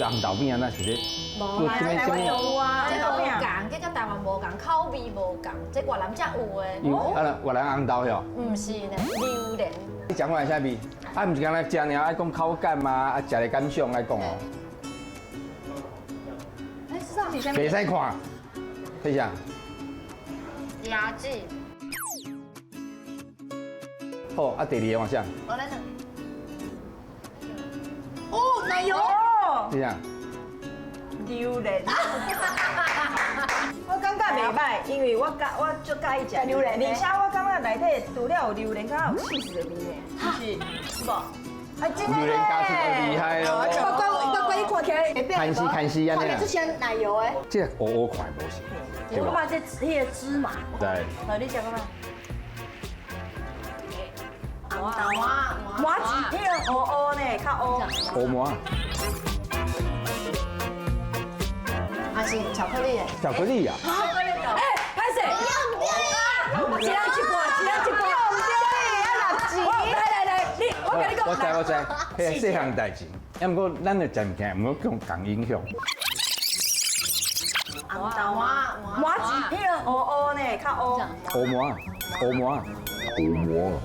個紅豆餅啊，那是咧。無啦，這這無啊，這無仝，這佮台灣無仝，口味無仝，這越南才有的。啊，越南紅豆喲？毋是呢，榴蓮。你講話啥味？啊，毋是干焦食爾，愛講口感嘛，啊，食的感想愛講哦。哎，是啥？袂使看，是啥？鴨子。好，啊，第二個換啥？我來等。哦，奶油。是啥？榴蓮。我感覺袂䆀，因為我足佮意食榴蓮，而且我感覺內底除了有榴蓮，閣有起司的味呢，是，是無？啊，真的。榴蓮加起就厲害咯。乖乖乖乖，你看起來會變。牽絲牽絲按呢。看起來就像奶油的。這個烏烏看無是。我感覺這彼個芝麻。對。好，你食看覓？紅豆啊，麻糬，彼個烏烏呢，較烏。烏麻。還是巧克力的。巧克力啊！哎，歹勢。一人一半，一人一半。毋對，啊六錢。來來來，你我共你講。我知我知，彼個細項代誌，啊毋過咱的食物件毋好共影響。紅豆啊，麻糬，彼個烏烏呢，較烏。烏麻，烏麻，烏麻。